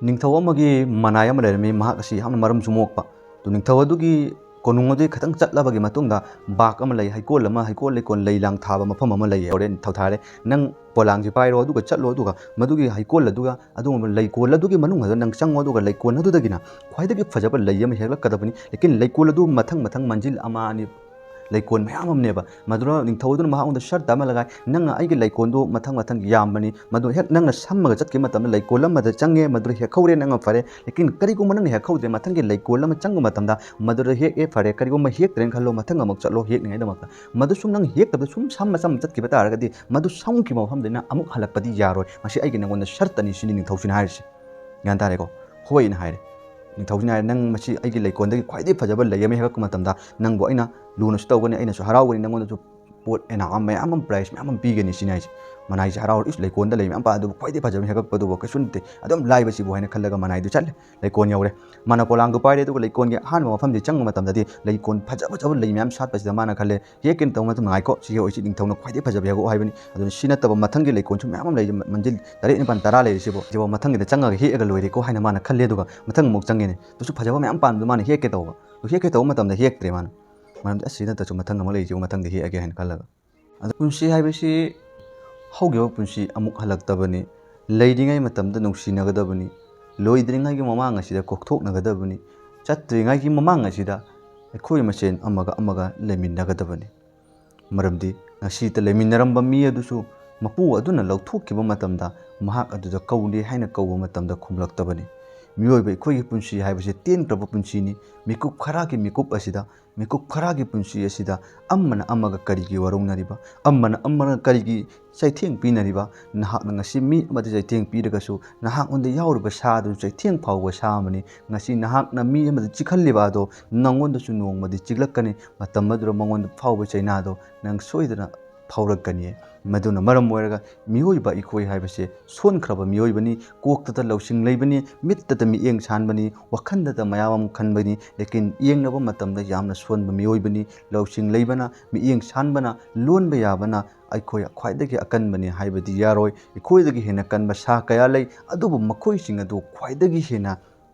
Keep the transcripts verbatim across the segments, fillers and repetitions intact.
ꯅꯤꯡꯊꯧ ꯑꯃꯒꯤ ꯃꯅꯥꯏ ꯑꯃ ꯂꯩꯔꯝꯃꯤ꯫ ꯃꯍꯥꯛ ꯑꯁꯤ ꯌꯥꯝꯅ ꯃꯔꯝꯁꯨ ꯃꯣꯛꯄ꯫ ꯑꯗꯨ ꯅꯤꯡꯊꯧ ꯑꯗꯨꯒꯤ ꯀꯣꯅꯨꯡ ꯑꯗꯨꯒꯤ ꯈꯤꯇꯪ ꯆꯠꯂꯕꯒꯤ ꯃꯇꯨꯡꯗ ꯕꯥꯒ ꯑꯃ ꯂꯩ, ꯍꯩꯀꯣꯜ ꯑꯃ, ꯍꯩꯀꯣꯜ ꯂꯩꯀꯣꯜ ꯂꯩ ꯂꯥꯡ ꯊꯥꯕ ꯃꯐꯝ ꯑꯃ ꯂꯩ꯫ ꯍꯣꯔꯦꯟ ꯅꯤꯡꯊꯧ ꯊꯥꯔꯦ, ꯅꯪ ꯄꯣꯂꯥꯡꯁꯤ ꯄꯥꯏꯔꯣ, ꯑꯗꯨꯒ ꯆꯠꯂꯣ, ꯑꯗꯨꯒ ꯃꯗꯨꯒꯤ ꯍꯩꯀꯣꯜ ꯑꯗꯨꯒ ꯑꯗꯨꯒꯨꯝꯕ ꯂꯩꯀꯣꯜ ꯑꯗꯨꯒꯤ ꯃꯅꯨꯡ ꯑꯗꯨꯗ ꯅꯪ ꯆꯪꯉꯣ, ꯑꯗꯨꯒ ꯂꯩꯀꯣꯜ ꯑꯗꯨꯗꯒꯤꯅ ꯈ꯭ꯋꯥꯏꯗꯒꯤ ꯐꯖꯕ ꯂꯩ ꯑꯃ ꯍꯦꯛꯂꯛꯀꯗꯕꯅꯤ꯫ ꯂꯦꯀꯤꯟ ꯂꯩꯀꯣꯜ ꯑꯗꯨ ꯃꯊꯪ ꯃꯊꯪ ꯃꯟꯖꯤꯜ ꯑꯃ ꯑꯅꯤ ꯂꯩꯀꯣꯜ ꯃꯌꯥꯝ ꯑꯃꯅꯦꯕ꯫ ꯃꯗꯨꯗ ꯅꯤꯡꯊꯧ ꯑꯗꯨꯅ ꯃꯍꯥꯛꯉꯣꯟꯗ ꯁꯔꯇ ꯑꯃ ꯂꯒꯥꯏ, "ꯅꯪꯅ ꯑꯩꯒꯤ ꯂꯩꯀꯣꯜꯗꯨ ꯃꯊꯪ ꯃꯊꯪ ꯌꯥꯝꯕꯅꯤ, ꯃꯗꯨ ꯍꯦꯛ ꯅꯪꯅ ꯁꯝꯃꯒ ꯆꯠꯈꯤꯕ ꯃꯇꯝꯗ ꯂꯩꯀꯣꯜ ꯑꯃꯗ ꯆꯪꯉꯦ, ꯃꯗꯨꯗ ꯍꯦꯛꯍꯧꯔꯦ, ꯅꯪꯅ ꯐꯔꯦ꯫ ꯂꯦꯀꯤꯟ ꯀꯔꯤꯒꯨꯝꯕ ꯅꯪꯅ ꯍꯦꯛꯍꯧꯗ꯭ꯔꯦ, ꯃꯊꯪꯒꯤ ꯂꯩꯀꯣꯜ ꯑꯃ ꯆꯪꯕ ꯃꯇꯝꯗ ꯃꯗꯨꯗ ꯍꯦꯛꯑꯦ, ꯐꯔꯦ꯫ ꯀꯔꯤꯒꯨꯝꯕ ꯍꯦꯛꯇ꯭ꯔꯦꯅ ꯈꯜꯂꯣ, ꯃꯊꯪ ꯑꯃꯨꯛ ꯆꯠꯂꯣ ꯍꯦꯛꯅꯤꯡꯉꯥꯏꯗꯃꯛꯇ꯫ ꯃꯗꯨ ꯁꯨꯝ ꯅꯪ ꯍꯦꯛꯇꯕꯗ ꯁꯨꯝ ꯁꯝꯃ ꯁꯝꯃ ꯆꯠꯈꯤꯕ ꯇꯥꯔꯒꯗꯤ ꯃꯗꯨ ꯁꯝꯈꯤꯕ ꯃꯐꯝꯗꯩꯅ ꯑꯃꯨꯛ ꯍꯜꯂꯛꯄꯗꯤ ꯌꯥꯔꯣꯏ꯫ ꯃꯁꯤ ꯑꯩꯒꯤ ꯅꯪꯉꯣꯟꯗ ꯁꯔꯇꯅꯤ," ꯁꯤꯅꯤ ꯅꯤꯡꯊꯧꯁꯤꯅ ꯍꯥꯏꯔꯤꯁꯦ꯫ ꯒ꯭ꯌꯥꯟ ꯇꯥꯔꯦꯀꯣ? "ꯍꯣꯏꯅ" ꯍꯥꯏꯔꯦ꯫ ꯅꯤꯡꯊꯧꯁꯤꯅ ꯍꯥꯏꯔꯦ, "ꯅꯪ ꯃꯁꯤ ꯑꯩꯒꯤ ꯂꯩꯀꯣꯜꯗꯒꯤ ꯈ꯭ꯋꯥꯏꯗꯒꯤ ꯐꯖꯕ ꯂꯩ ꯑꯃ ꯍꯦꯛꯂꯛꯄ ꯃꯇꯝꯗ ꯅꯪꯕꯨ ꯑꯩꯅ ꯂꯨꯅꯁꯨ ꯇꯧꯒꯅꯤ, ꯑꯩꯅꯁꯨ ꯍꯔꯥꯎꯒꯅꯤ, ꯅꯪꯉꯣꯟꯗꯁꯨ ꯄꯣꯠ ꯏꯅꯥꯝ ꯃꯌꯥꯝ ꯑꯃ, ꯄ꯭ꯔꯥꯏꯖ ꯃꯌꯥꯝ ꯑꯃ ꯄꯤꯒꯅꯤ," ꯁꯤꯅꯤ ꯍꯥꯏꯁꯦ꯫ ꯃꯅꯥꯏꯁꯦ ꯍꯔꯥꯎꯔ, "ꯏꯁ, ꯂꯩꯀꯣꯜꯗ ꯂꯩ ꯃꯌꯥꯝ ꯄꯥꯟ ꯑꯗꯨꯕꯨ ꯈ꯭ꯋꯥꯏꯗꯒꯤ ꯐꯖꯕ ꯍꯦꯛꯂꯛꯄꯗꯨꯕꯨ ꯀꯩꯁꯨ ꯅꯠꯇꯦ, ꯑꯗꯨꯝ ꯂꯥꯏꯕꯁꯤꯕꯨ," ꯍꯥꯏꯅ ꯈꯜꯂꯒ ꯃꯅꯥꯏꯗꯨ ꯆꯠꯂꯦ꯫ ꯂꯩꯀꯣꯜ ꯌꯧꯔꯦ꯫ ꯃꯥꯅ ꯄꯣꯂꯥꯡꯗꯨ ꯄꯥꯏꯔꯦ, ꯑꯗꯨꯒ ꯂꯩꯀꯣꯜꯒꯤ ꯑꯍꯥꯟꯕ ꯃꯐꯝꯁꯤ ꯆꯪꯕ ꯃꯇꯝꯗꯗꯤ ꯂꯩꯀꯣꯜ ꯐꯖ ꯐꯖꯕ ꯂꯩ ꯃꯌꯥꯝ ꯁꯥꯠꯄꯁꯤꯗ ꯃꯥꯅ ꯈꯜꯂꯦ, "ꯍꯦꯛꯀꯦꯅ ꯇꯧꯕ ꯃꯇꯝꯗ ꯉꯥꯏꯈꯣ, ꯁꯤ ꯍꯦꯛꯑꯣꯏꯁꯤ, ꯅꯤꯡꯊꯧꯅ ꯈ꯭ꯋꯥꯏꯗꯒꯤ ꯐꯖꯕ ꯍꯦꯛꯂꯛꯑꯣ ꯍꯥꯏꯕꯅꯤ꯫ ꯑꯗꯨꯅ ꯁꯤ ꯅꯠꯇꯕ ꯃꯊꯪꯒꯤ ꯂꯩꯀꯣꯜꯁꯨ ꯃꯌꯥꯝ ꯑꯃ ꯂꯩꯔꯤ, ꯃꯟꯖꯤꯜ ꯇꯔꯦꯠ ꯅꯤꯄꯥꯜ ꯇꯔꯥ ꯂꯩꯔꯤꯁꯤꯕꯨ, ꯁꯤꯕꯨ ꯃꯊꯪꯒꯤꯗ ꯆꯪꯉꯒ ꯍꯦꯛꯑꯒ ꯂꯣꯏꯔꯦꯀꯣ" ꯍꯥꯏꯅ ꯃꯥꯅ ꯈꯜꯂꯦ꯫ ꯑꯗꯨꯒ ꯃꯊꯪ ꯑꯃꯨꯛ ꯆꯪꯉꯦꯅꯦ꯫ ꯑꯗꯨꯁꯨ ꯐꯖꯕ ꯃꯌꯥꯝ ꯄꯥꯟꯕꯗꯨ ꯃꯥꯅ ꯍꯦꯛꯀꯦ ꯇꯧꯕ꯫ ꯑꯗꯨ ꯍꯦꯛꯀꯦ ꯇꯧꯕ ꯃꯇꯝꯗ ꯍꯦꯛꯇ꯭ꯔꯦ ꯃꯥꯅ꯫ ꯃꯔꯝꯗꯤ, "ꯑꯁ, ꯁꯤ ꯅꯠꯇ꯭ꯔꯁꯨ ꯃꯊꯪ ꯑꯃ ꯂꯩꯔꯤꯁꯤꯕꯨ ꯃꯊꯪꯗ ꯍꯦꯛꯑꯒꯦ" ꯍꯥꯏꯅ ꯈꯜꯂꯒ꯫ ꯑꯗꯣ ꯄꯨꯟꯁꯤ ꯍꯥꯏꯕꯁꯤ ꯍꯧꯈꯤꯕ ꯄꯨꯟꯁꯤ ꯑꯃꯨꯛ ꯍꯜꯂꯛꯇꯕꯅꯤ꯫ ꯂꯩꯔꯤꯉꯩ ꯃꯇꯝꯗ ꯅꯨꯡꯁꯤꯅꯒꯗꯕꯅꯤ꯫ ꯂꯣꯏꯗ꯭ꯔꯤꯉꯩꯒꯤ ꯃꯃꯥꯡ ꯑꯁꯤꯗ ꯀꯣꯛꯊꯣꯛꯅꯒꯗꯕꯅꯤ꯫ ꯆꯠꯇ꯭ꯔꯤꯉꯩꯒꯤ ꯃꯃꯥꯡ ꯑꯁꯤꯗ ꯑꯩꯈꯣꯏ ꯃꯁꯦꯟ ꯑꯃꯒ ꯑꯃꯒ ꯂꯩꯃꯤꯟꯅꯒꯗꯕꯅꯤ꯫ ꯃꯔꯝꯗꯤ ꯉꯁꯤꯇ ꯂꯩꯃꯤꯟꯅꯔꯝꯕ ꯃꯤ ꯑꯗꯨꯁꯨ ꯃꯄꯨ ꯑꯗꯨꯅ ꯂꯧꯊꯣꯛꯈꯤꯕ ꯃꯇꯝꯗ ꯃꯍꯥꯛ ꯑꯗꯨꯗ ꯀꯧꯔꯦ ꯍꯥꯏꯅ ꯀꯧꯕ ꯃꯇꯝꯗ ꯈꯨꯝꯂꯛꯇꯕꯅꯤ꯫ ꯃꯤꯑꯣꯏꯕ ꯑꯩꯈꯣꯏꯒꯤ ꯄꯨꯟꯁꯤ ꯍꯥꯏꯕꯁꯤ ꯇꯦꯟꯈ꯭ꯔꯕ ꯄꯨꯟꯁꯤꯅꯤ꯫ ꯃꯤꯀꯨꯞ ꯈꯔꯒꯤ ꯃꯤꯀꯨꯞ ꯑꯁꯤꯗ, ꯃꯤꯀꯨꯞ ꯈꯔꯒꯤ ꯄꯨꯟꯁꯤ ꯑꯁꯤꯗ ꯑꯃꯅ ꯑꯃꯒ ꯀꯔꯤꯒꯤ ꯋꯥꯔꯧꯅꯔꯤꯕ? ꯑꯃꯅ ꯑꯃꯅ ꯀꯔꯤꯒꯤ ꯆꯩꯊꯦꯡ ꯄꯤꯅꯔꯤꯕ? ꯅꯍꯥꯛꯅ ꯉꯁꯤ ꯃꯤ ꯑꯃꯗ ꯆꯩꯊꯦꯡ ꯄꯤꯔꯒꯁꯨ, ꯅꯍꯥꯛꯉꯣꯟꯗ ꯌꯥꯎꯔꯤꯕ ꯁꯥ ꯑꯗꯨ ꯆꯩꯊꯦꯡ ꯐꯥꯎꯕ ꯁꯥ ꯑꯃꯅꯤ꯫ ꯉꯁꯤ ꯅꯍꯥꯛꯅ ꯃꯤ ꯑꯃꯗ ꯆꯤꯛꯍꯜꯂꯤꯕ ꯑꯗꯣ ꯅꯪꯉꯣꯟꯗꯁꯨ ꯅꯣꯡꯃꯗꯤ ꯆꯤꯛꯂꯛꯀꯅꯤ꯫ ꯃꯇꯝ ꯑꯗꯨꯗ ꯃꯉꯣꯟꯗ ꯐꯥꯎꯕ ꯆꯩꯅꯥꯗꯣ ꯅꯪ ꯁꯣꯏꯗꯅ ꯐꯥꯎꯔꯛꯀꯅꯤ꯫ ꯃꯗꯨꯅ ꯃꯔꯝ ꯑꯣꯏꯔꯒ ꯃꯤꯑꯣꯏꯕ ꯑꯩꯈꯣꯏ ꯍꯥꯏꯕꯁꯦ ꯁꯣꯟꯈ꯭ꯔꯕ ꯃꯤꯑꯣꯏꯕꯅꯤ꯫ ꯀꯣꯛꯇꯇ ꯂꯧꯁꯤꯡ ꯂꯩꯕꯅꯤ, ꯃꯤꯠꯇꯇ ꯃꯤꯠꯌꯦꯡ ꯁꯥꯟꯕꯅꯤ, ꯋꯥꯈꯜꯗꯇ ꯃꯌꯥꯝ ꯑꯃ ꯈꯟꯕꯅꯤ꯫ ꯂꯦꯀꯤꯟ ꯌꯦꯡꯅꯕ ꯃꯇꯝꯗ ꯌꯥꯝꯅ ꯁꯣꯟꯕ ꯃꯤꯑꯣꯏꯕꯅꯤ꯫ ꯂꯧꯁꯤꯡ ꯂꯩꯕꯅ, ꯃꯤꯠꯌꯦꯡ ꯁꯥꯟꯕꯅ, ꯂꯣꯟꯕ ꯌꯥꯕꯅ ꯑꯩꯈꯣꯏ ꯈ꯭ꯋꯥꯏꯗꯒꯤ ꯑꯀꯟꯕꯅꯤ ꯍꯥꯏꯕꯗꯤ ꯌꯥꯔꯣꯏ꯫ ꯑꯩꯈꯣꯏꯗꯒꯤ ꯍꯦꯟꯅ ꯀꯟꯕ ꯁꯥ ꯀꯌꯥ ꯂꯩ, ꯑꯗꯨꯕꯨ ꯃꯈꯣꯏꯁꯤꯡ ꯑꯗꯨ ꯈ꯭ꯋꯥꯏꯗꯒꯤ ꯍꯦꯟꯅ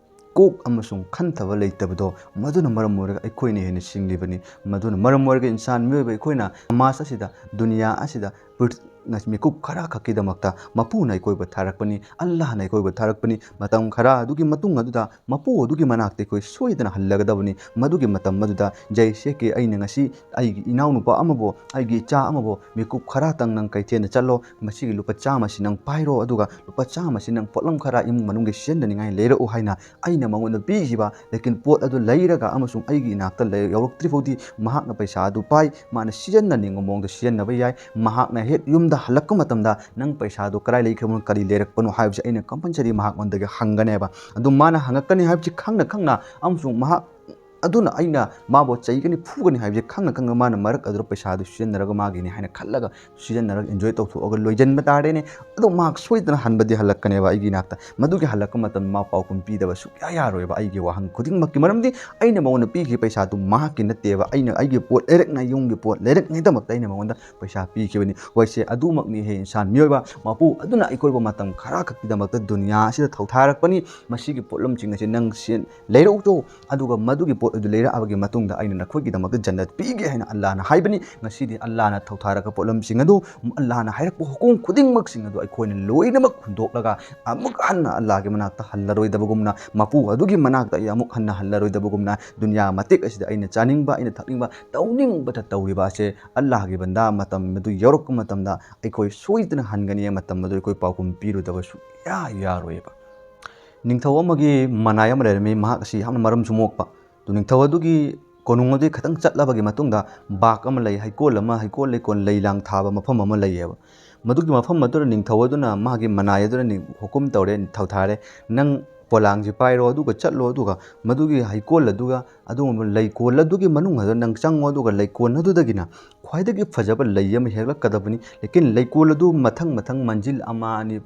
ꯀꯣꯛ ꯑꯃꯁꯨꯡ ꯈꯟꯊꯕ ꯂꯩꯇꯕꯗꯣ, ꯃꯗꯨꯅ ꯃꯔꯝ ꯑꯣꯏꯔꯒ ꯑꯩꯈꯣꯏꯅ ꯍꯦꯟꯅ ꯁꯤꯡꯂꯤꯕꯅꯤ꯫ ꯃꯗꯨꯅ ꯃꯔꯝ ꯑꯣꯏꯔꯒ ꯏꯟꯁꯥꯟ ꯃꯤꯑꯣꯏꯕ ꯑꯩꯈꯣꯏꯅ ꯁꯃꯥꯖ ꯑꯁꯤꯗ, ꯗꯨꯅꯤꯌꯥ ꯑꯁꯤꯗ ꯄ꯭ꯔꯤꯊ-, ꯃꯤꯀꯨꯞ ꯈꯔ ꯈꯛꯀꯤꯗꯃꯛꯇ ꯃꯄꯨꯅ ꯑꯩꯈꯣꯏꯕꯨ ꯊꯥꯔꯛꯄꯅꯤ, ꯑꯜꯂꯥꯍꯅ ꯑꯩꯈꯣꯏꯕꯨ ꯊꯥꯔꯛꯄꯅꯤ꯫ ꯃꯇꯝ ꯈꯔ ꯑꯗꯨꯒꯤ ꯃꯇꯨꯡ ꯑꯗꯨꯗ ꯃꯄꯨ ꯑꯗꯨꯒꯤ ꯃꯅꯥꯛꯇ ꯑꯩꯈꯣꯏ ꯁꯣꯏꯗꯅ ꯍꯜꯂꯒꯗꯕꯅꯤ꯫ ꯃꯗꯨꯒꯤ ꯃꯇꯝ ꯑꯗꯨꯗ ꯖꯩꯁꯦ ꯀꯤ ꯑꯩꯅ ꯉꯁꯤ ꯑꯩꯒꯤ ꯏꯅꯥꯎꯅꯨꯄꯥ ꯑꯃꯕꯨ, ꯑꯩꯒꯤ ꯏꯆꯥ ꯑꯃꯕꯨ ꯃꯤꯀꯨꯞ ꯈꯔꯇꯪ ꯅꯪ ꯀꯩꯊꯦꯜꯗ ꯆꯠꯂꯣ, ꯃꯁꯤꯒꯤ ꯂꯨꯄꯥ ꯆꯥꯝꯃꯁꯤ ꯅꯪ ꯄꯥꯏꯔꯣ, ꯑꯗꯨꯒ ꯂꯨꯄꯥ ꯆꯥꯝꯃꯁꯤ ꯅꯪ ꯄꯣꯠꯂꯝ ꯈꯔ ꯏꯃꯨꯡ ꯃꯅꯨꯡꯒꯤ ꯁꯤꯖꯤꯟꯅꯅꯤꯡꯉꯥꯏ ꯂꯩꯔꯛꯎ ꯍꯥꯏꯅ ꯑꯩꯅ ꯃꯉꯣꯟꯗ ꯄꯤꯈꯤꯕ, ꯂꯦꯀꯤꯟ ꯄꯣꯠ ꯑꯗꯨ ꯂꯩꯔꯒ ꯑꯃꯁꯨꯡ ꯑꯩꯒꯤ ꯏꯅꯥꯛꯇ ꯂꯩ-, ꯌꯧꯔꯛꯇ꯭ꯔꯤ ꯐꯥꯎꯗꯤ ꯃꯍꯥꯛꯅ ꯄꯩꯁꯥ ꯑꯗꯨ ꯄꯥꯏ, ꯃꯥꯅ ꯁꯤꯖꯤꯟꯅꯅꯤꯡꯕ ꯃꯑꯣꯡꯗ ꯁꯤꯖꯤꯟꯅꯕ ꯌꯥꯏ꯫ ꯃꯍꯥꯛꯅ ꯍꯦꯛ ꯌꯨꯝꯗ ꯍꯜꯂꯛꯄ ꯃꯇꯝꯗ ꯅꯪ ꯄꯩꯁꯥꯗꯨ ꯀꯗꯥꯏ ꯂꯩꯈ꯭ꯔꯕꯅꯣ, ꯀꯔꯤ ꯂꯩꯔꯛꯄꯅꯣ ꯍꯥꯏꯕꯁꯤ ꯑꯩꯅ compulsory ꯃꯍꯥꯛꯉꯣꯟꯗꯒꯤ ꯍꯪꯒꯅꯦꯕ꯫ ꯑꯗꯨ ꯃꯥꯅ ꯍꯪꯉꯛꯀꯅꯤ ꯍꯥꯏꯕꯁꯤ ꯈꯪꯅ ꯈꯪꯅ ꯑꯃꯁꯨꯡ ꯃꯍꯥꯛ ꯑꯗꯨꯅ ꯑꯩꯅ ꯃꯥꯕꯨ ꯆꯩꯒꯅꯤ, ꯐꯨꯒꯅꯤ ꯍꯥꯏꯕꯁꯤ ꯈꯪꯅ ꯈꯪꯅ ꯃꯥꯅ ꯃꯔꯛ ꯑꯗꯨꯗ ꯄꯩꯁꯥꯗꯨ ꯁꯤꯖꯤꯟꯅꯔꯒ ꯃꯥꯒꯤꯅꯤ ꯍꯥꯏꯅ ꯈꯜꯂꯒ ꯁꯤꯖꯤꯟꯅꯔꯒ enjoy ꯇꯧꯊꯣꯛꯑꯒ ꯂꯣꯏꯁꯤꯟꯕ ꯇꯥꯔꯦꯅꯦ꯫ ꯑꯗꯣ ꯃꯍꯥꯛ ꯁꯣꯏꯗꯅ ꯍꯟꯕꯗꯤ ꯍꯜꯂꯛꯀꯅꯦꯕ ꯑꯩꯒꯤ ꯏꯅꯥꯛꯇ꯫ ꯃꯗꯨꯒꯤ ꯍꯜꯂꯛꯄ ꯃꯇꯝꯗ ꯃꯥ ꯄꯥꯎꯈꯨꯝ ꯄꯤꯗꯕ ꯁꯨꯛꯌꯥ ꯌꯥꯔꯣꯏꯕ ꯑꯩꯒꯤ ꯋꯥꯍꯪ ꯈꯨꯗꯤꯡꯃꯛꯀꯤ꯫ ꯃꯔꯝꯗꯤ ꯑꯩꯅ ꯃꯉꯣꯟꯗ ꯄꯤꯈꯤꯕ ꯄꯩꯁꯥꯗꯨ ꯃꯍꯥꯛꯀꯤ ꯅꯠꯇꯦꯕ꯫ ꯑꯩꯅ ꯑꯩꯒꯤ ꯄꯣꯠ ꯂꯩꯔꯛꯅ, ꯌꯨꯝꯒꯤ ꯄꯣꯠ ꯂꯩꯔꯛꯅꯉꯩꯗꯃꯛꯇ ꯑꯩꯅ ꯃꯉꯣꯟꯗ ꯄꯩꯁꯥ ꯄꯤꯈꯤꯕꯅꯤ꯫ ꯍꯣꯏꯁꯦ, ꯑꯗꯨꯃꯛꯅꯤ ꯍꯦ ꯏꯟꯁꯥꯟ ꯃꯤꯑꯣꯏꯕ꯫ ꯃꯄꯨ ꯑꯗꯨꯅ ꯑꯩꯈꯣꯏꯕꯨ ꯃꯇꯝ ꯈꯔ ꯈꯛꯀꯤꯗꯃꯛꯇ ꯗꯨꯅꯤꯌꯥ ꯑꯁꯤꯗ ꯊꯧꯊꯥꯔꯛꯄꯅꯤ꯫ ꯃꯁꯤꯒꯤ ꯄꯣꯠꯂꯝꯁꯤꯡ ꯑꯁꯤ ꯅꯪ ꯁꯤ ꯂꯩꯔꯛꯎꯆꯣ, ꯑꯗꯨꯒ ꯃꯗꯨꯒꯤ ꯄꯣꯠ ꯑꯗꯨ ꯂꯩꯔꯛꯑꯕꯒꯤ ꯃꯇꯨꯡꯗ ꯑꯩꯅ ꯅꯈꯣꯏꯒꯤꯗꯃꯛꯇ ꯖꯟꯅꯠ ꯄꯤꯒꯦ ꯍꯥꯏꯅ ꯑꯜꯂꯥꯍꯅ ꯍꯥꯏꯕꯅꯤ꯫ ꯉꯁꯤꯗꯤ ꯑꯜꯂꯥꯍꯅ ꯊꯧꯊꯥꯔꯛꯄ ꯄꯣꯠꯂꯝꯁꯤꯡ ꯑꯗꯨ, ꯑꯜꯂꯥꯍꯅ ꯍꯥꯏꯔꯛꯄ ꯍꯨꯀꯨꯝ ꯈꯨꯗꯤꯡꯃꯛꯁꯤꯡ ꯑꯗꯨ ꯑꯩꯈꯣꯏꯅ ꯂꯣꯏꯅꯃꯛ ꯍꯨꯟꯗꯣꯛꯂꯒ ꯑꯃꯨꯛ ꯍꯟꯅ ꯑꯜꯂꯥꯍꯒꯤ ꯃꯅꯥꯛꯇ ꯍꯜꯂꯔꯣꯏꯗꯕꯒꯨꯝꯅ, ꯃꯄꯨ ꯑꯗꯨꯒꯤ ꯃꯅꯥꯛꯇ ꯑꯩ ꯑꯃꯨꯛ ꯍꯟꯅ ꯍꯜꯂꯔꯣꯏꯗꯕꯒꯨꯝꯅ, ꯗꯨꯅꯤꯌꯥ ꯃꯇꯦꯛ ꯑꯁꯤꯗ ꯑꯩꯅ ꯆꯥꯅꯤꯡꯕ, ꯑꯩꯅ ꯊꯛꯅꯤꯡꯕ, ꯇꯧꯅꯤꯡꯕꯇ ꯇꯧꯔꯤꯕ ꯑꯁꯦ ꯑꯜꯂꯥꯍꯒꯤ ꯕꯟꯗꯥ, ꯃꯇꯝ ꯑꯗꯨ ꯌꯧꯔꯛꯄ ꯃꯇꯝꯗ ꯑꯩꯈꯣꯏ ꯁꯣꯏꯗꯅ ꯍꯟꯒꯅꯤ꯫ ꯃꯇꯝ ꯑꯗꯨ ꯑꯩꯈꯣꯏ ꯄꯥꯎꯈꯨꯝ ꯄꯤꯔꯨꯗꯕ ꯁꯨꯛꯌꯥ ꯌꯥꯔꯣꯏꯕ꯫ ꯅꯤꯡꯊꯧ ꯑꯃꯒꯤ ꯃꯅꯥꯏ ꯑꯃ ꯂꯩꯔꯝꯃꯤ꯫ ꯃꯍꯥꯛ ꯑꯁꯤ ꯌꯥꯝꯅ ꯃꯔꯝꯁꯨ ꯃꯣꯛꯄ꯫ ꯑꯗꯨ ꯅꯤꯡꯊꯧ ꯑꯗꯨꯒꯤ ꯀꯣꯅꯨꯡ ꯑꯗꯨꯒꯤ ꯈꯤꯇꯪ ꯆꯠꯂꯕꯒꯤ ꯃꯇꯨꯡꯗ ꯕꯥꯒ ꯑꯃ ꯂꯩ, ꯍꯩꯀꯣꯜ ꯑꯃ, ꯍꯩꯀꯣꯜ ꯂꯩꯀꯣꯜ, ꯂꯩ ꯂꯥꯡ ꯊꯥꯕ ꯃꯐꯝ ꯑꯃ ꯂꯩꯌꯦꯕ꯫ ꯃꯗꯨꯒꯤ ꯃꯐꯝ ꯑꯗꯨꯗ ꯅꯤꯡꯊꯧ ꯑꯗꯨꯅ, ꯃꯥꯒꯤ ꯃꯅꯥꯏ ꯑꯗꯨꯅ ꯅꯤꯡ-, ꯍꯨꯀꯨꯝ ꯇꯧꯔꯦ, ꯊꯧꯊꯥꯔꯦ, "ꯅꯪ ꯄꯣꯂꯥꯡꯁꯤ ꯄꯥꯏꯔꯣ, ꯑꯗꯨꯒ ꯆꯠꯂꯣ, ꯑꯗꯨꯒ ꯃꯗꯨꯒꯤ ꯍꯩꯀꯣꯜ ꯑꯗꯨꯒ ꯑꯗꯨꯒꯨꯝꯕ ꯂꯩꯀꯣꯜ ꯑꯗꯨꯒꯤ ꯃꯅꯨꯡ ꯑꯗꯨꯗ ꯅꯪ ꯆꯪꯉꯣ, ꯑꯗꯨꯒ ꯂꯩꯀꯣꯜ ꯑꯗꯨꯗꯒꯤꯅ ꯈ꯭ꯋꯥꯏꯗꯒꯤ ꯐꯖꯕ ꯂꯩ ꯑꯃ ꯍꯦꯛꯂꯛꯀꯗꯕꯅꯤ꯫ ꯂꯦꯀꯤꯟ ꯂꯩꯀꯣꯜ ꯑꯗꯨ ꯃꯊꯪ ꯃꯊꯪ ꯃꯟꯖꯤꯜ ꯑꯃ ꯑꯅꯤ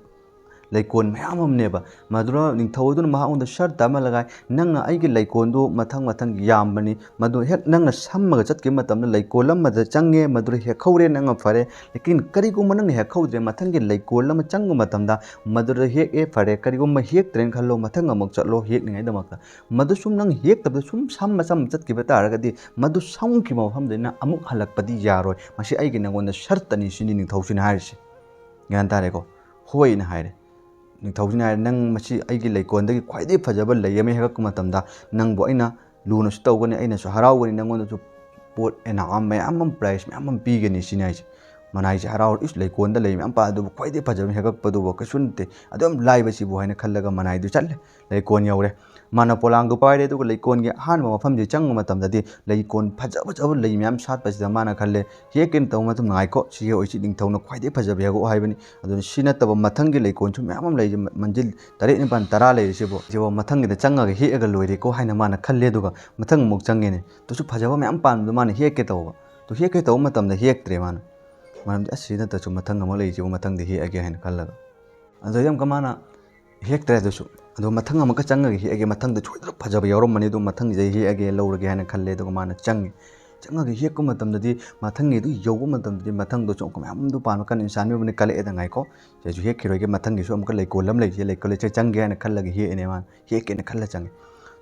ꯂꯩꯀꯣꯜ ꯃꯌꯥꯝ ꯑꯃꯅꯦꯕ꯫ ꯃꯗꯨꯗ ꯅꯤꯡꯊꯧ ꯑꯗꯨꯅ ꯃꯍꯥꯛꯉꯣꯟꯗ ꯁꯔꯇ ꯑꯃ ꯂꯒꯥꯏ, "ꯅꯪꯅ ꯑꯩꯒꯤ ꯂꯩꯀꯣꯜꯗꯨ ꯃꯊꯪ ꯃꯊꯪ ꯌꯥꯝꯕꯅꯤ, ꯃꯗꯨ ꯍꯦꯛ ꯅꯪꯅ ꯁꯝꯃꯒ ꯆꯠꯈꯤꯕ ꯃꯇꯝꯗ ꯂꯩꯀꯣꯜ ꯑꯃꯗ ꯆꯪꯉꯦ, ꯃꯗꯨꯗ ꯍꯦꯛꯍꯧꯔꯦ, ꯅꯪꯅ ꯐꯔꯦ꯫ ꯂꯦꯀꯤꯟ ꯀꯔꯤꯒꯨꯝꯕ ꯅꯪꯅ ꯍꯦꯛꯍꯧꯗ꯭ꯔꯦ, ꯃꯊꯪꯒꯤ ꯂꯩꯀꯣꯜ ꯑꯃ ꯆꯪꯕ ꯃꯇꯝꯗ ꯃꯗꯨꯗ ꯍꯦꯛꯑꯦ, ꯐꯔꯦ꯫ ꯀꯔꯤꯒꯨꯝꯕ ꯍꯦꯛꯇ꯭ꯔꯦꯅ ꯈꯜꯂꯣ, ꯃꯊꯪ ꯑꯃꯨꯛ ꯆꯠꯂꯣ ꯍꯦꯛꯅꯤꯡꯉꯥꯏꯗꯃꯛꯇ꯫ ꯃꯗꯨ ꯁꯨꯝ ꯅꯪ ꯍꯦꯛꯇꯕꯗ ꯁꯨꯝ ꯁꯝꯃ ꯁꯝꯃ ꯆꯠꯈꯤꯕ ꯇꯥꯔꯒꯗꯤ ꯃꯗꯨ ꯁꯝꯈꯤꯕ ꯃꯐꯝꯗꯩꯅ ꯑꯃꯨꯛ ꯍꯜꯂꯛꯄꯗꯤ ꯌꯥꯔꯣꯏ꯫ ꯃꯁꯤ ꯑꯩꯒꯤ ꯅꯪꯉꯣꯟꯗ ꯁꯔꯇꯅꯤ", ꯁꯤꯅꯤ ꯅꯤꯡꯊꯧꯁꯤꯅ ꯍꯥꯏꯔꯤꯁꯦ꯫ ꯒ꯭ꯌꯥꯟ ꯇꯥꯔꯦꯀꯣ? "ꯍꯣꯏꯅ" ꯍꯥꯏꯔꯦ꯫ ꯅꯤꯡꯊꯧꯁꯤꯅ ꯍꯥꯏꯔꯦ, "ꯅꯪ ꯃꯁꯤ ꯑꯩꯒꯤ ꯂꯩꯀꯣꯜꯗꯒꯤ ꯈ꯭ꯋꯥꯏꯗꯒꯤ ꯐꯖꯕ ꯂꯩ ꯑꯃ ꯍꯦꯛꯂꯛꯄ ꯃꯇꯝꯗ ꯅꯪꯕꯨ ꯑꯩꯅ ꯂꯨꯅꯁꯨ ꯇꯧꯒꯅꯤ, ꯑꯩꯅꯁꯨ ꯍꯔꯥꯎꯒꯅꯤ, ꯅꯪꯉꯣꯟꯗꯁꯨ ꯄꯣꯠ ꯏꯅꯥꯝ ꯃꯌꯥꯝ ꯑꯃ, ꯄ꯭ꯔꯥꯏꯖ ꯃꯌꯥꯝ ꯑꯃ ꯄꯤꯒꯅꯤ", ꯁꯤꯅꯤ ꯍꯥꯏꯁꯦ꯫ ꯃꯅꯥꯏꯁꯦ ꯍꯔꯥꯎꯔ, "ꯏꯁ, ꯂꯩꯀꯣꯜꯗ ꯂꯩ ꯃꯌꯥꯝ ꯄꯥꯜꯂꯗꯨꯕꯨ ꯈ꯭ꯋꯥꯏꯗꯒꯤ ꯐꯖꯕ ꯍꯦꯛꯂꯛꯄꯗꯨꯕꯨ ꯀꯩꯁꯨ ꯅꯠꯇꯦ, ꯑꯗꯨ ꯌꯥꯝ ꯂꯥꯏꯕ ꯁꯤꯕꯨ", ꯍꯥꯏꯅ ꯈꯜꯂꯒ ꯃꯅꯥꯏꯗꯨ ꯆꯠꯂꯦ꯫ ꯂꯩꯀꯣꯜ ꯌꯧꯔꯦ꯫ ꯃꯥꯅ ꯄꯣꯂꯥꯡꯗꯨ ꯄꯥꯏꯔꯦ, ꯑꯗꯨꯒ ꯂꯩꯀꯣꯜꯒꯤ ꯑꯍꯥꯟꯕ ꯃꯐꯝꯁꯤ ꯆꯪꯕ ꯃꯇꯝꯗꯗꯤ ꯂꯩꯀꯣꯜ ꯐꯖ ꯐꯖꯕ ꯂꯩ ꯃꯌꯥꯝ ꯁꯥꯠꯄꯁꯤꯗ ꯃꯥꯅ ꯈꯜꯂꯦ, "ꯍꯦꯛꯀꯦꯅ ꯇꯧꯕ ꯃꯇꯝꯗ ꯉꯥꯏꯈꯣ, ꯁꯤ ꯍꯦꯛꯑꯣꯏ, ꯁꯤ ꯅꯤꯡꯊꯧꯅ ꯈ꯭ꯋꯥꯏꯗꯒꯤ ꯐꯖꯕ ꯍꯦꯛꯂꯛꯑꯣ ꯍꯥꯏꯕꯅꯤ꯫ ꯑꯗꯨꯅ ꯁꯤ ꯅꯠꯇꯕ ꯃꯊꯪꯒꯤ ꯂꯩꯀꯣꯜꯁꯨ ꯃꯌꯥꯝ ꯑꯃ ꯂꯩꯔꯤ, ꯃꯟꯖꯤꯜ ꯇꯔꯦꯠ ꯅꯤꯄꯥꯜ ꯇꯔꯥ ꯂꯩꯔꯤꯁꯤꯕꯨ, ꯁꯤꯕꯨ ꯃꯊꯪꯒꯤꯗ ꯆꯪꯉꯒ ꯍꯦꯛꯑꯒ ꯂꯣꯏꯔꯦꯀꯣ" ꯍꯥꯏꯅ ꯃꯥꯅ ꯈꯜꯂꯦ꯫ ꯑꯗꯨꯒ ꯃꯊꯪ ꯑꯃꯨꯛ ꯆꯪꯉꯦꯅꯦ꯫ ꯑꯗꯨꯁꯨ ꯐꯖꯕ ꯃꯌꯥꯝ ꯄꯥꯟꯕꯗꯣ ꯃꯥꯅ ꯍꯦꯛꯀꯦ ꯇꯧꯕ꯫ ꯑꯗꯨ ꯍꯦꯛꯀꯦ ꯇꯧꯕ ꯃꯇꯝꯗ ꯍꯦꯛꯇ꯭ꯔꯦ ꯃꯥꯅ꯫ ꯃꯔꯝꯗꯤ, "ꯑꯁ, ꯁꯤ ꯅꯠꯇ꯭ꯔꯁꯨ ꯃꯊꯪ ꯑꯃ ꯂꯩꯔꯤꯁꯤꯕꯨ ꯃꯊꯪꯗꯤ ꯍꯦꯛꯑꯒꯦ" ꯍꯥꯏꯅ ꯈꯜꯂꯒ꯫ ꯑꯗꯨꯗꯩ ꯑꯃꯨꯛꯀ ꯃꯥꯅ ꯍꯦꯛꯇ꯭ꯔꯦ ꯑꯗꯨꯁꯨ꯫ ꯑꯗꯣ ꯃꯊꯪ ꯑꯃꯨꯛꯀ ꯆꯪꯉꯒ ꯍꯦꯛꯑꯒꯦ, ꯃꯊꯪꯗ ꯁꯣꯏꯗꯅ ꯐꯖꯕ ꯌꯥꯎꯔꯝꯃꯅꯤ, ꯑꯗꯣ ꯃꯊꯪꯒꯤꯁꯦ ꯑꯩ ꯍꯦꯛꯑꯒꯦ, ꯂꯧꯔꯒꯦ ꯍꯥꯏꯅ ꯈꯜꯂꯦ꯫ ꯑꯗꯨꯒ ꯃꯥꯅ ꯆꯪꯉꯦ꯫ ꯆꯪꯉꯒ ꯍꯦꯛꯄ ꯃꯇꯝꯗꯗꯤ ꯃꯊꯪꯒꯤꯗꯨ ꯌꯧꯕ ꯃꯇꯝꯗꯗꯤ ꯃꯊꯪꯗꯁꯨ ꯑꯃꯨꯛꯀ ꯃꯌꯥꯝꯗꯨ ꯄꯥꯟꯕ ꯀꯟ ꯏꯟꯁꯥꯟ ꯃꯤꯑꯣꯏꯕꯅ ꯀꯜꯂꯛꯑꯦꯗ, ꯉꯥꯏꯈꯣ, ꯁꯤꯁꯨ ꯍꯦꯛꯈꯤꯔꯣꯏꯒꯦ, ꯃꯊꯪꯒꯤꯁꯨ ꯑꯃꯨꯛꯀ ꯂꯩꯀꯣꯜ ꯑꯃ ꯂꯩꯔꯤꯁꯦ, ꯂꯩꯀꯣꯜ ꯂꯩꯁꯦ ꯆꯪꯒꯦ ꯍꯥꯏꯅ ꯈꯜꯂꯒ ꯍꯦꯛꯑꯦꯅꯦ ꯃꯥꯅ꯫ ꯍꯦꯛꯀꯦꯅ ꯈꯜꯂ ꯆꯪꯉꯦ꯫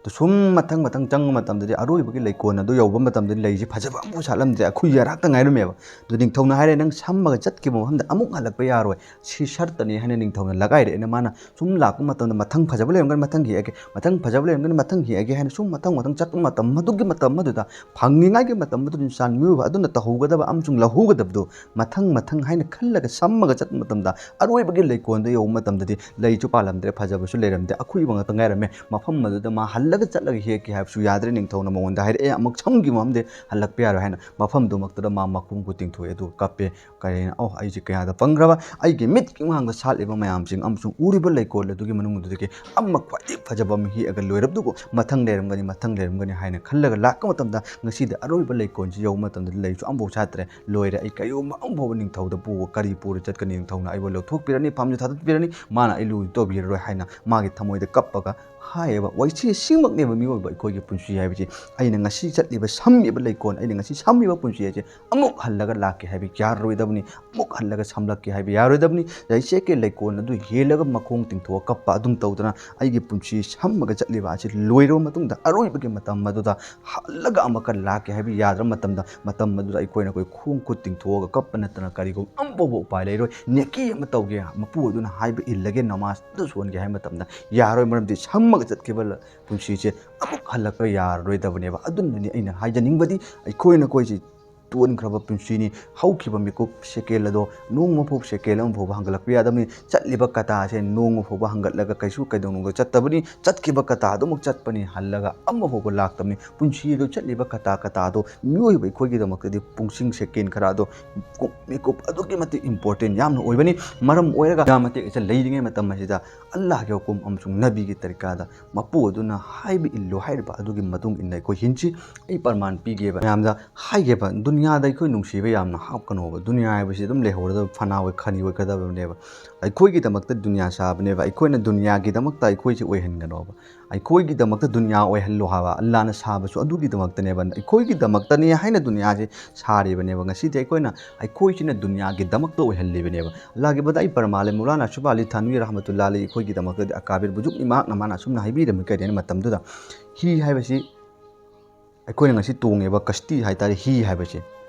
ꯑꯗꯨ ꯁꯨꯝ ꯃꯊꯪ ꯃꯊꯪ ꯆꯪꯕ ꯃꯇꯝꯗꯗꯤ ꯑꯔꯣꯏꯕꯒꯤ ꯂꯩꯀꯣꯜ ꯑꯗꯨ ꯌꯧꯕ ꯃꯇꯝꯗꯗꯤ ꯂꯩꯁꯦ ꯐꯖꯕ ꯑꯃꯐꯥꯎ ꯁꯥꯠꯂꯝꯗ꯭ꯔꯦ, ꯑꯈꯨꯏ ꯑꯔꯥꯛꯇ ꯉꯥꯏꯔꯝꯃꯦꯕ꯫ ꯑꯗꯨ ꯅꯤꯡꯊꯧꯅ ꯍꯥꯏꯔꯦ, "ꯅꯪ ꯁꯝꯃꯒ ꯆꯠꯈꯤꯕ ꯃꯐꯝꯗ ꯑꯃꯨꯛ ꯍꯜꯂꯛꯄ ꯌꯥꯔꯣꯏ, ꯁꯤ ꯁꯔꯇꯅꯤ" ꯍꯥꯏꯅ ꯅꯤꯡꯊꯧꯅ ꯂꯒꯥꯏꯔꯛꯑꯦꯅ꯫ ꯃꯥꯅ ꯁꯨꯝ ꯂꯥꯛꯄ ꯃꯇꯝꯗ ꯃꯊꯪ ꯐꯖꯕ ꯂꯩꯔꯝꯒꯅꯤ, ꯃꯊꯪ ꯍꯦꯛꯑꯒꯦ, ꯃꯊꯪ ꯐꯖꯕ ꯂꯩꯔꯝꯒꯅꯤ, ꯃꯊꯪ ꯍꯦꯛꯑꯒꯦ ꯍꯥꯏꯅ ꯁꯨꯝ ꯃꯊꯪ ꯃꯊꯪ ꯆꯠꯄ ꯃꯇꯝ, ꯃꯗꯨꯒꯤ ꯃꯇꯝ ꯑꯗꯨꯗ ꯐꯪꯉꯤꯉꯥꯏꯒꯤ ꯃꯇꯝ ꯑꯗꯨꯗ ꯏꯟꯁꯥꯟ ꯃꯤꯑꯣꯏꯕ ꯑꯗꯨꯅ ꯇꯧꯍꯧꯒꯗꯕ ꯑꯃꯁꯨꯡ ꯂꯧꯍꯧꯒꯗꯕꯗꯨ ꯃꯊꯪ ꯃꯊꯪ ꯍꯥꯏꯅ ꯈꯜꯂꯒ ꯁꯝꯃꯒ ꯆꯠꯄ ꯃꯇꯝꯗ ꯑꯔꯣꯏꯕꯒꯤ ꯂꯩꯀꯣꯜꯗ ꯌꯧꯕ ꯃꯇꯝꯗꯗꯤ ꯂꯩꯁꯨ ꯄꯥꯜꯂꯝꯗ꯭ꯔꯦ, ꯐꯖꯕꯁꯨ ꯂꯩꯔꯝꯗꯦ, ꯑꯈꯨꯏꯕ ꯉꯥꯛꯇ ꯉꯥꯏꯔꯝꯃꯦ꯫ ꯃꯐꯝ ꯑꯗꯨꯗ ꯃꯥ ꯍꯜꯂꯒ ꯆꯠꯂꯒ ꯍꯦꯛꯀꯦ ꯍꯥꯏꯕꯁꯨ ꯌꯥꯗ꯭ꯔꯦ꯫ ꯅꯤꯡꯊꯧꯅ ꯃꯉꯣꯟꯗ ꯍꯥꯏꯔꯛꯑꯦ, "ꯑꯃꯨꯛ ꯁꯝꯈꯤꯕ ꯃꯐꯝꯗ ꯍꯜꯂꯛꯄ ꯌꯥꯔꯣꯏ" ꯍꯥꯏꯅ꯫ ꯃꯐꯝꯗꯨꯃꯛꯇꯗ ꯃꯥ ꯃꯈꯣꯡ ꯈꯨꯠ ꯇꯤꯡꯊꯣꯛꯑꯦ, ꯑꯗꯨꯒ ꯀꯞꯄꯦ꯫ ꯀꯔꯤꯅ, "ꯑꯣ, ꯑꯩꯁꯦ ꯀꯌꯥꯗ ꯄꯪꯈ꯭ꯔꯕ! ꯑꯩꯒꯤ ꯃꯤꯠꯀꯤ ꯃꯃꯥꯡꯗ ꯁꯥꯠꯂꯤꯕ ꯃꯌꯥꯝꯁꯤꯡ ꯑꯃꯁꯨꯡ ꯎꯔꯤꯕ ꯂꯩꯀꯣꯜ ꯑꯗꯨꯒꯤ ꯃꯅꯨꯡꯗꯨꯗꯒꯤ ꯑꯃ ꯈ꯭ꯋꯥꯏꯗꯒꯤ ꯐꯖꯕ ꯑꯃ ꯍꯦꯛꯑꯒ ꯂꯣꯏꯔꯕꯗꯨꯕꯨ ꯃꯊꯪ ꯂꯩꯔꯝꯒꯅꯤ, ꯃꯊꯪ ꯂꯩꯔꯝꯒꯅꯤ" ꯍꯥꯏꯅ ꯈꯜꯂꯒ ꯂꯥꯛꯄ ꯃꯇꯝꯗ, ꯉꯁꯤꯗꯤ ꯑꯔꯣꯏꯕ ꯂꯩꯀꯣꯜꯁꯤ ꯌꯧꯕ ꯃꯇꯝꯗ ꯂꯩꯁꯨ ꯑꯃꯐꯥꯎ ꯁꯥꯠꯇ꯭ꯔꯦ꯫ "ꯂꯣꯏꯔꯦ, ꯑꯩ ꯀꯔꯤꯒꯨꯝꯕ ꯑꯃꯐꯥꯎꯕ ꯅꯤꯡꯊꯧꯗ ꯄꯨꯕ, ꯀꯔꯤ ꯄꯨꯔ ꯆꯠꯀꯅꯤ? ꯅꯤꯡꯊꯧꯅ ꯑꯩꯕꯨ ꯂꯧꯊꯣꯛꯄꯤꯔꯅꯤ, ꯐꯝꯁꯨ ꯊꯥꯗꯠꯄꯤꯔꯅꯤ, ꯃꯥꯅ ꯑꯩ ꯂꯨ ꯇꯧꯕꯤꯔꯔꯣꯏ" ꯍꯥꯏꯅ ꯃꯥꯒꯤ ꯊꯃꯣꯏꯗ ꯀꯞꯄꯒ ꯍꯥꯏꯌꯦꯕ꯫ ꯋꯥꯏꯁꯤ ꯁꯤꯃꯛꯅꯦꯕ ꯃꯤꯑꯣꯏꯕ ꯑꯩꯈꯣꯏꯒꯤ ꯄꯨꯟꯁꯤ ꯍꯥꯏꯕꯁꯤ꯫ ꯑꯩꯅ ꯉꯁꯤ ꯆꯠꯂꯤꯕ, ꯁꯝꯃꯤꯕ ꯂꯩꯀꯣꯜ, ꯑꯩꯅ ꯉꯁꯤ ꯁꯝꯃꯤꯕ ꯄꯨꯟꯁꯤ ꯍꯥꯏꯁꯦ ꯑꯃꯨꯛ ꯍꯜꯂꯒ ꯂꯥꯛꯀꯦ ꯍꯥꯏꯕ ꯌꯥꯔꯔꯣꯏꯗꯕꯅꯤ, ꯑꯃꯨꯛ ꯍꯜꯂꯒ ꯁꯝꯂꯛꯀꯦ ꯍꯥꯏꯕ ꯌꯥꯔꯣꯏꯗꯕꯅꯤ꯫ ꯌꯥꯏꯁꯦꯀꯦ ꯂꯩꯀꯣꯜ ꯑꯗꯨ ꯍꯦꯜꯂꯒ ꯃꯈꯣꯡ ꯇꯤꯡꯊꯣꯛꯑ ꯀꯞꯄ ꯑꯗꯨꯝ ꯇꯧꯗꯅ ꯑꯩꯒꯤ ꯄꯨꯟꯁꯤ ꯁꯝꯃꯒ ꯆꯠꯂꯤꯕ ꯑꯁꯤ ꯂꯣꯏꯔꯕ ꯃꯇꯨꯡꯗ, ꯑꯔꯣꯏꯕꯒꯤ ꯃꯇꯝ ꯑꯗꯨꯗ ꯍꯜꯂꯒ ꯑꯃꯨꯛꯀ ꯂꯥꯛꯀꯦ ꯍꯥꯏꯕ ꯌꯥꯗ꯭ꯔꯕ ꯃꯇꯝꯗ, ꯃꯇꯝ ꯑꯗꯨꯗ ꯑꯩꯈꯣꯏꯅ ꯑꯩꯈꯣꯏ ꯈꯣꯡ ꯈꯨꯠ ꯇꯤꯡꯊꯣꯛꯑꯒ ꯀꯞꯄ ꯅꯠꯇꯅ ꯀꯔꯤꯒꯨꯝꯕ ꯑꯃꯐꯥꯎꯕ ꯎꯄꯥꯏ ꯂꯩꯔꯣꯏ꯫ ꯅꯦꯀꯤ ꯑꯃ ꯇꯧꯒꯦ, ꯃꯄꯨ ꯑꯗꯨꯅ ꯍꯥꯏꯕ ꯏꯜꯂꯒꯦ, ꯅꯃꯥꯖ ꯑꯗꯨ ꯁꯣꯟꯒꯦ ꯍꯥꯏꯕ ꯃꯇꯝꯗ ꯌꯥꯔꯣꯏ, ꯃꯔꯝꯗꯤ ꯁꯝꯃꯒ ꯆꯠꯈꯤꯕ ꯂ-, ꯄꯨꯟꯁꯤꯁꯦ ꯑꯃꯨꯛ ꯍꯜꯂꯛꯄ ꯌꯥꯔꯔꯣꯏꯗꯕꯅꯦꯕ꯫ ꯑꯗꯨꯅꯅꯤ ꯑꯩꯅ ꯍꯥꯏꯖꯅꯤꯡꯕꯗꯤ, ꯑꯩꯈꯣꯏꯅ ꯑꯩꯈꯣꯏꯁꯤ ꯇꯣꯟꯈ꯭ꯔꯕ ꯄꯨꯟꯁꯤꯅꯤ꯫ ꯍꯧꯈꯤꯕ ꯃꯤꯀꯨꯞ ꯁꯦꯀꯦꯜ ꯑꯗꯣ ꯅꯣꯡꯃ ꯐꯥꯎ, ꯁꯦꯀꯦꯜ ꯑꯃ ꯐꯥꯎꯕ ꯍꯟꯒꯠꯂꯛꯄ ꯌꯥꯗꯕꯅꯤ꯫ ꯆꯠꯂꯤꯕ ꯀꯇꯥꯁꯦ ꯅꯣꯡꯃ ꯐꯥꯎꯕ ꯍꯟꯒꯠꯂꯒ ꯀꯩꯁꯨ ꯀꯩꯗꯧꯅꯨꯡꯗ ꯆꯠꯇꯕꯅꯤ꯫ ꯆꯠꯈꯤꯕ ꯀꯇꯥ ꯑꯗꯨꯃꯛ ꯆꯠꯄꯅꯤ, ꯍꯜꯂꯒ ꯑꯃ ꯐꯥꯎꯕ ꯂꯥꯛꯇꯕꯅꯤ꯫ ꯄꯨꯟꯁꯤ ꯑꯗꯨ ꯆꯠꯂꯤꯕ ꯀꯇꯥ ꯀꯇꯥ ꯑꯗꯣ ꯃꯤꯑꯣꯏꯕ ꯑꯩꯈꯣꯏꯒꯤꯗꯃꯛꯇꯗꯤ ꯄꯨꯡꯁꯤꯡ ꯁꯦꯀꯦꯟ ꯈꯔ ꯑꯗꯣ ꯀꯨꯞ-, ꯃꯤꯀꯨꯞ ꯑꯗꯨꯛꯀꯤ ꯃꯇꯤꯛ important ꯌꯥꯝꯅ ꯑꯣꯏꯕꯅꯤ꯫ ꯃꯔꯝ ꯑꯣꯏꯔꯒ ꯗꯨꯅꯤꯌꯥ ꯃꯇꯦꯛ ꯑꯁꯤꯗ ꯂꯩꯔꯤꯉꯩ ꯃꯇꯝ ꯑꯁꯤꯗ ꯑꯜꯂꯥꯍꯒꯤ ꯍꯨꯀꯨꯝ ꯑꯃꯁꯨꯡ ꯅꯕꯤꯒꯤ ꯇꯔꯤꯀꯥꯗ ꯃꯄꯨ ꯑꯗꯨꯅ ꯍꯥꯏꯕ ꯏꯜꯂꯨ ꯍꯥꯏꯔꯤꯕ ꯑꯗꯨꯒꯤ ꯃꯇꯨꯡ ꯏꯟꯅ ꯑꯩꯈꯣꯏ ꯍꯤꯡꯁꯤ꯫ ꯑꯩ ꯄ꯭ꯔꯃꯥꯟ ꯄꯤꯒꯦꯕ ꯃꯌꯥꯝꯗ, ꯍꯥꯏꯒꯦꯕ, ꯗꯨꯅꯤꯌꯥꯗ ꯑꯩꯈꯣꯏ ꯅꯨꯡꯁꯤꯕ ꯌꯥꯝꯅ ꯍꯥꯞꯀꯅꯣꯕ꯫ ꯗꯨꯅꯤꯌꯥ ꯍꯥꯏꯕꯁꯤ ꯑꯗꯨꯝ ꯂꯩꯍꯧꯔꯗꯕ, ꯐꯅꯥ ꯑꯣꯏ ꯈꯅꯤ ꯑꯣꯏꯒꯗꯕꯅꯦꯕ꯫ ꯑꯩꯈꯣꯏꯒꯤꯗꯃꯛꯇ ꯗꯨꯅꯤꯌꯥ ꯁꯥꯕꯅꯦꯕ, ꯑꯩꯈꯣꯏꯅ ꯗꯨꯅꯤꯌꯥꯒꯤꯗꯃꯛꯇ ꯑꯩꯈꯣꯏꯁꯦ ꯑꯣꯏꯍꯟꯒꯅꯣꯕ꯫ ꯑꯩꯈꯣꯏꯒꯤꯗꯃꯛꯇ ꯗꯨꯅꯤꯌꯥ ꯑꯣꯏꯍꯜꯂꯣ ꯍꯥꯏꯕ ꯑꯜꯂꯥꯅ ꯁꯥꯕꯁꯨ ꯑꯗꯨꯒꯤꯗꯃꯛꯇꯅꯦꯕ, ꯑꯩꯈꯣꯏꯒꯤꯗꯃꯛꯇꯅꯦ ꯍꯥꯏꯅ ꯗꯨꯅꯤꯌꯥꯁꯦ ꯁꯥꯔꯤꯕꯅꯦꯕ꯫ ꯉꯁꯤꯗꯤ ꯑꯩꯈꯣꯏꯅ, ꯑꯩꯈꯣꯏꯁꯤꯅ ꯗꯨꯅꯤꯌꯥꯒꯤꯗꯃꯛꯇ ꯑꯣꯏꯍꯜꯂꯤꯕꯅꯦꯕ꯫ ꯑꯜꯂꯥꯒꯤ ꯕꯗꯥꯏ ꯄꯔꯃꯥꯂꯦ ꯃꯧꯂꯥꯅꯥ ꯌꯨꯁꯨꯐ ꯑꯂꯤ ꯊꯥꯟꯋꯤ ꯔꯍꯃꯇꯨꯜꯂꯥ ꯑꯂꯩ ꯑꯩꯈꯣꯏꯒꯤꯗꯃꯛꯇꯗꯤ ꯑꯀꯥꯕꯤꯔ ꯕꯨꯖꯨꯛꯅꯤ, ꯃꯍꯥꯛꯅ, ꯃꯥꯅ ꯑꯁꯨꯝꯅ ꯍꯥꯏꯕꯤꯔꯝꯃꯤ ꯀꯔꯤꯅ ꯃꯇꯝꯗꯨꯗ, ꯍꯤ ꯍꯥꯏꯕꯁꯤ ꯑꯩꯈꯣꯏꯅ ꯉꯁꯤ ꯇꯣꯡꯉꯤꯕ ꯀꯁꯇꯤ ꯍꯥꯏꯇꯥꯔꯦ, ꯍꯤ ꯍꯥꯏꯕꯁꯦ,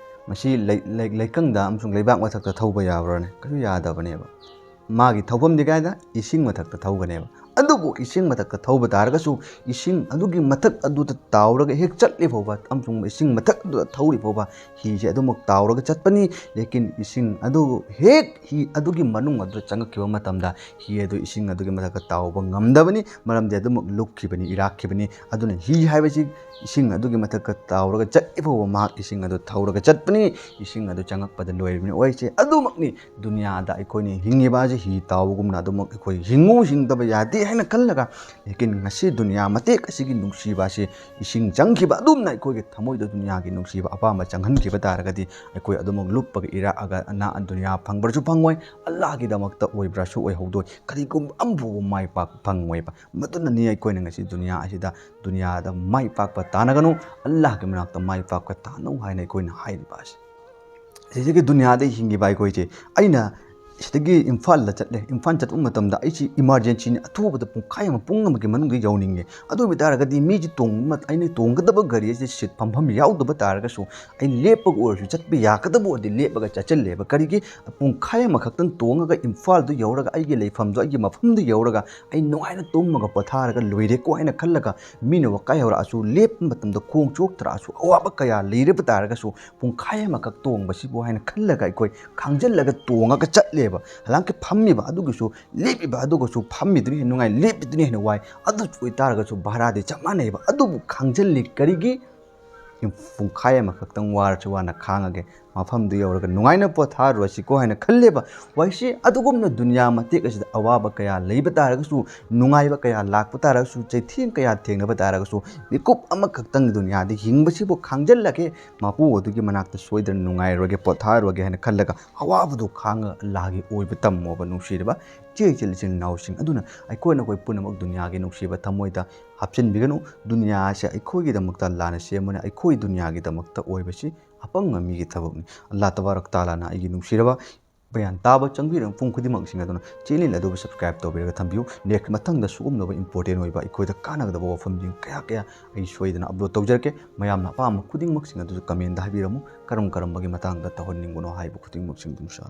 ꯃꯁꯤ ꯂꯩ-, ꯂꯩ-, ꯂꯩꯀꯪꯗ ꯑꯃꯁꯨꯡ ꯂꯩꯕꯥꯛ ꯃꯊꯛꯇ ꯊꯧꯕ ꯌꯥꯕ꯭ꯔꯥꯅꯦ? ꯀꯩꯁꯨ ꯌꯥꯗꯕꯅꯦꯕ꯫ ꯃꯥꯒꯤ ꯊꯧꯐꯝꯗꯤ ꯀꯥꯏꯗ? ꯏꯁꯤꯡ ꯃꯊꯛꯇ ꯊꯧꯒꯅꯦꯕ꯫ ꯑꯗꯨꯕꯨ ꯏꯁꯤꯡ ꯃꯊꯛꯇ ꯊꯧꯕ ꯇꯥꯔꯒꯁꯨ, ꯏꯁꯤꯡ ꯑꯗꯨꯒꯤ ꯃꯊꯛ ꯑꯗꯨꯗ ꯇꯥꯎꯔꯒ ꯍꯦꯛ ꯆꯠꯂꯤ ꯐꯥꯎꯕ, ꯑꯃꯁꯨꯡ ꯏꯁꯤꯡ ꯃꯊꯛ ꯑꯗꯨꯗ ꯊꯧꯔꯤ ꯐꯥꯎꯕ, ꯍꯤꯁꯦ ꯑꯗꯨꯃꯛ ꯇꯥꯎꯔꯒ ꯆꯠꯄꯅꯤ꯫ ꯂꯦꯀꯤꯟ ꯏꯁꯤꯡ ꯑꯗꯨ ꯍꯦꯛ ꯍꯤ ꯑꯗꯨꯒꯤ ꯃꯅꯨꯡ ꯑꯗꯨꯗ ꯆꯪꯉꯛꯈꯤꯕ ꯃꯇꯝꯗ, ꯍꯤ ꯑꯗꯨ ꯏꯁꯤꯡ ꯑꯗꯨꯒꯤ ꯃꯊꯛꯇ ꯇꯥꯎꯕ ꯉꯝꯗꯕꯅꯤ, ꯃꯔꯝꯗꯤ ꯑꯗꯨꯃꯛ ꯂꯨꯞꯈꯤꯕꯅꯤ, ꯏꯔꯥꯛꯈꯤꯕꯅꯤ꯫ ꯑꯗꯨꯅ ꯍꯤ ꯍꯥꯏꯕꯁꯤ ꯏꯁꯤꯡ ꯑꯗꯨꯒꯤ ꯃꯊꯛꯇ ꯇꯥꯎꯔꯒ ꯆꯠꯂꯤ ꯐꯥꯎꯕ ꯃꯍꯥꯛ ꯏꯁꯤꯡ ꯑꯗꯨ ꯊꯧꯔꯒ ꯆꯠꯄꯅꯤ, ꯏꯁꯤꯡ ꯑꯗꯨ ꯆꯪꯉꯛꯄꯗ ꯂꯣꯏꯔꯤꯕꯅꯤ꯫ ꯑꯣꯏꯁꯦ ꯑꯗꯨꯃꯛꯅꯤ ꯗꯨꯅꯤꯌꯥꯗ ꯑꯩꯈꯣꯏꯅ ꯍꯤꯡꯉꯤꯕ ꯑꯁꯤ ꯍꯤ ꯇꯥꯎꯕꯒꯨꯝꯅ ꯑꯗꯨꯃꯛ ꯑꯩꯈꯣꯏ ꯍꯤꯡꯉꯨ, ꯍꯤꯡꯗꯕ ꯌꯥꯗꯦ ꯍꯥꯏꯅ ꯈꯜꯂꯒ, ꯂꯦꯀꯤꯟ ꯉꯁꯤ ꯗꯨꯅꯤꯌꯥ ꯃꯇꯦꯛ ꯑꯁꯤꯒꯤ ꯅꯨꯡꯁꯤꯕ ꯑꯁꯤ ꯏꯁꯤꯡ ꯆꯪꯈꯤꯕ ꯑꯗꯨꯝꯅ ꯑꯩꯈꯣꯏꯒꯤ ꯊꯃꯣꯏꯗ ꯗꯨꯅꯤꯌꯥꯒꯤ ꯅꯨꯡꯁꯤꯕ ꯑꯄꯥꯝꯕ ꯆꯪꯍꯟꯈꯤꯕ ꯇꯥꯔꯒꯗꯤ, ꯑꯩꯈꯣꯏ ꯑꯗꯨꯃꯛ ꯂꯨꯞꯄꯒ ꯏꯔꯥꯛꯑꯒ ꯑꯅꯥ ꯗꯨꯅꯤꯌꯥ ꯐꯪꯕ꯭ꯔꯁꯨ ꯐꯪꯉꯣꯏ, ꯑꯜꯂꯥꯍꯒꯤꯗꯃꯛꯇ ꯑꯣꯏꯕ꯭ꯔꯁꯨ ꯑꯣꯏꯍꯧꯗꯣꯏ, ꯀꯔꯤꯒꯨꯝꯕ ꯑꯃꯐꯥꯎꯕ ꯃꯥꯏ ꯄꯥꯛꯄ ꯐꯪꯉꯣꯏꯕ꯫ ꯃꯗꯨꯅꯅꯤ ꯑꯩꯈꯣꯏꯅ ꯉꯁꯤ ꯗꯨꯅꯤꯌꯥ ꯑꯁꯤꯗ, ꯗꯨꯅꯤꯌꯥꯗ ꯃꯥꯏ ꯄꯥꯛꯄ ꯇꯥꯟꯅꯒꯅꯨ, ꯑꯜꯂꯥꯍꯒꯤ ꯃꯅꯥꯛꯇ ꯃꯥꯏ ꯄꯥꯛꯄ ꯇꯥꯟꯅꯧ ꯍꯥꯏꯅ ꯑꯩꯈꯣꯏꯅ ꯍꯥꯏꯔꯤꯕ ꯑꯁꯤ꯫ ꯁꯤꯗꯒꯤ ꯗꯨꯅꯤꯌꯥꯗ ꯍꯤꯡꯉꯤꯕ ꯑꯩꯈꯣꯏꯁꯦ, ꯑꯩꯅ ꯁꯤꯗꯒꯤ ꯏꯝꯐꯥꯜꯗ ꯆꯠꯂꯦ, ꯏꯝꯐꯥꯜ ꯆꯠꯄ ꯃꯇꯝꯗ ꯑꯩꯁꯤ ꯏꯃꯥꯔꯖꯦꯟꯁꯤꯅꯤ, ꯑꯊꯨꯕꯗ ꯄꯨꯡꯈꯥꯏ ꯑꯃ, ꯄꯨꯡ ꯑꯃꯒꯤ ꯃꯅꯨꯡꯗ ꯌꯧꯅꯤꯡꯉꯦ꯫ ꯑꯗꯨ ꯑꯣꯏꯕ ꯇꯥꯔꯒꯗꯤ ꯃꯤꯁꯤ ꯇꯣꯡꯕ ꯃ-, ꯑꯩꯅ ꯇꯣꯡꯒꯗꯕ ꯒꯥꯔꯤ ꯑꯁꯤ ꯁꯤꯠ ꯐꯝꯐꯝ ꯌꯥꯎꯗꯕ ꯇꯥꯔꯒꯁꯨ, ꯑꯩ ꯂꯦꯞꯄꯒ ꯑꯣꯏꯔꯁꯨ ꯆꯠꯄ ꯌꯥꯒꯗꯕ ꯑꯣꯏꯔꯗꯤ ꯂꯦꯞꯄꯒ ꯆꯠꯆꯜꯂꯦꯕ꯫ ꯀꯔꯤꯒꯤ? ꯄꯨꯡꯈꯥꯏ ꯑꯃꯈꯛꯇꯪ ꯇꯣꯡꯉꯒ ꯏꯝꯐꯥꯜꯗꯨ ꯌꯧꯔꯒ, ꯑꯩꯒꯤ ꯂꯩꯐꯝꯗꯨ, ꯑꯩꯒꯤ ꯃꯐꯝꯗꯨ ꯌꯧꯔꯒ ꯑꯩ ꯅꯨꯡꯉꯥꯏꯅ ꯇꯨꯝꯃꯒ ꯄꯣꯊꯥꯔꯒ ꯂꯣꯏꯔꯦꯀꯣ ꯍꯥꯏꯅ ꯈꯜꯂꯒ, ꯃꯤꯅ ꯋꯥꯀꯥꯏ ꯍꯧꯔꯛꯑꯁꯨ, ꯂꯦꯞꯄ ꯃꯇꯝꯗ ꯈꯣꯡ ꯆꯣꯛꯊꯔꯛꯑꯁꯨ, ꯑꯋꯥꯕ ꯀꯌꯥ ꯂꯩꯔꯕ ꯇꯥꯔꯒꯁꯨ, ꯄꯨꯡꯈꯥꯏ ꯑꯃꯈꯛ ꯇꯣꯡꯕꯁꯤꯕꯨ ꯍꯥꯏꯅ ꯈꯜꯂꯒ ꯑꯩꯈꯣꯏ ꯈꯥꯡꯖꯜꯂꯒ ꯇꯣꯡꯉꯒ ꯆꯠꯂꯦꯕ꯫ ꯍꯂꯥꯡꯀꯤ ꯐꯝꯃꯤꯕ ꯑꯗꯨꯒꯤꯁꯨ, ꯂꯦꯞꯄꯤꯕ ꯑꯗꯨꯒꯁꯨ, ꯐꯝꯃꯤꯗꯨꯅ ꯍꯦꯟꯅ ꯅꯨꯡꯉꯥꯏ, ꯂꯦꯞꯄꯤꯗꯨꯅ ꯍꯦꯟꯅ ꯋꯥꯏ꯫ ꯑꯗꯨ ꯑꯣꯏꯇꯥꯔꯒꯁꯨ ꯚꯥꯔꯥꯗꯤ ꯆꯞ ꯃꯥꯟꯅꯩꯕ, ꯑꯗꯨꯕꯨ ꯈꯥꯡꯖꯜꯂꯤ꯫ ꯀꯔꯤꯒꯤ? ꯄꯨꯡꯈꯥꯏ ꯑꯃꯈꯛꯇꯪ ꯋꯥꯔꯁꯨ ꯋꯥꯅ ꯈꯥꯡꯉꯒꯦ, ꯃꯐꯝꯗꯨ ꯌꯧꯔꯒ ꯅꯨꯡꯉꯥꯏꯅ ꯄꯣꯊꯥꯔꯨꯔꯁꯤꯀꯣ ꯍꯥꯏꯅ ꯈꯜꯂꯦꯕ꯫ ꯋꯥꯏꯁꯦ ꯑꯗꯨꯒꯨꯝꯅ ꯗꯨꯅꯤꯌꯥ ꯃꯇꯦꯛ ꯑꯁꯤꯗ ꯑꯋꯥꯕ ꯀꯌꯥ ꯂꯩꯕ ꯇꯥꯔꯒꯁꯨ, ꯅꯨꯡꯉꯥꯏꯕ ꯀꯌꯥ ꯂꯥꯛꯄ ꯇꯥꯔꯒꯁꯨ, ꯆꯩꯊꯦꯡ ꯀꯌꯥ ꯊꯦꯡꯅꯕ ꯇꯥꯔꯒꯁꯨ, ꯃꯤꯀꯨꯞ ꯑꯃꯈꯛꯇꯪ ꯗꯨꯅꯤꯌꯥꯗ ꯍꯤꯡꯕꯁꯤꯕꯨ ꯈꯥꯡꯖꯜꯂꯒꯦ, ꯃꯄꯨ ꯑꯗꯨꯒꯤ ꯃꯅꯥꯛꯇ ꯁꯣꯏꯗꯅ ꯅꯨꯡꯉꯥꯏꯔꯨꯔꯒꯦ, ꯄꯣꯊꯥꯔꯨꯔꯒꯦ ꯍꯥꯏꯅ ꯈꯜꯂꯒ, ꯑꯋꯥꯕꯗꯨ ꯈꯥꯡꯉꯒ ꯑꯜꯂꯥꯍꯒꯤ ꯑꯣꯏꯕ ꯇꯝꯃꯣꯕ, ꯅꯨꯡꯁꯤꯔꯕ ꯏꯆꯦ ꯏꯆꯤꯜ ꯏꯆꯤꯜ ꯏꯅꯥꯎꯁꯤꯡ꯫ ꯑꯗꯨꯅ ꯑꯩꯈꯣꯏꯅ ꯑꯩꯈꯣꯏ ꯄꯨꯝꯅꯃꯛ ꯗꯨꯅꯤꯌꯥꯒꯤ ꯅꯨꯡꯁꯤꯕ ꯊꯃꯣꯏꯗ ꯍꯥꯞꯆꯤꯟꯕꯤꯒꯅꯨ꯫ ꯗꯨꯅꯤꯌꯥ ꯑꯁꯦ ꯑꯩꯈꯣꯏꯒꯤꯗꯃꯛꯇ ꯑꯜꯂꯥꯍꯅ ꯁꯦꯝꯕꯅꯤ, ꯑꯩꯈꯣꯏ ꯗꯨꯅꯤꯌꯥꯒꯤꯗꯃꯛꯇ ꯑꯣꯏꯕꯁꯤ ꯑꯄꯪꯕ ꯃꯤꯒꯤ ꯊꯕꯛꯅꯤ꯫ ꯑꯜꯂꯥꯍ ꯇꯕꯥꯔꯛ ꯇꯥꯂꯥꯅ ꯑꯩꯒꯤ ꯅꯨꯡꯁꯤꯔꯕ ꯕꯌꯥꯟ ꯇꯥꯕ ꯆꯪꯕꯤꯔꯕ ꯄꯨꯝ ꯈꯨꯗꯤꯡꯃꯛꯁꯤꯡ ꯑꯗꯨꯅ ꯆꯦꯅꯦꯜ ꯑꯗꯨꯕꯨ ꯁꯕꯁꯀ꯭ꯔꯥꯏꯕ ꯇꯧꯕꯤꯔꯒ ꯊꯝꯕꯤꯌꯨ꯫ ꯅꯦꯛꯁ ꯃꯊꯪꯗ ꯁꯤꯒꯨꯝꯂꯕ ꯏꯝꯄꯣꯔꯇꯦꯟ ꯑꯣꯏꯕ ꯑꯩꯈꯣꯏꯗ ꯀꯥꯟꯅꯒꯗꯕ ꯋꯥꯐꯝꯁꯤꯡ ꯀꯌꯥ ꯀꯌꯥ ꯑꯩ ꯁꯣꯏꯗꯅ ꯑꯞꯂꯣꯗ ꯇꯧꯖꯔꯛꯀꯦ꯫ ꯃꯌꯥꯝꯅ ꯑꯄꯥꯝꯕ ꯈꯨꯗꯤꯡꯃꯛꯁꯤꯡ ꯑꯗꯨꯁꯨ ꯀꯃꯦꯟꯗ ꯍꯥꯏꯕꯤꯔꯝꯃꯨ, ꯀꯔꯝ ꯀꯔꯝꯕꯒꯤ ꯃꯇꯥꯡꯗ ꯇꯧꯍꯟꯅꯤꯡꯕꯅꯣ ꯍꯥꯏꯕ ꯈꯨꯗꯤꯡꯃꯛꯁꯤꯡ ꯑꯗꯨꯝ ꯁꯥ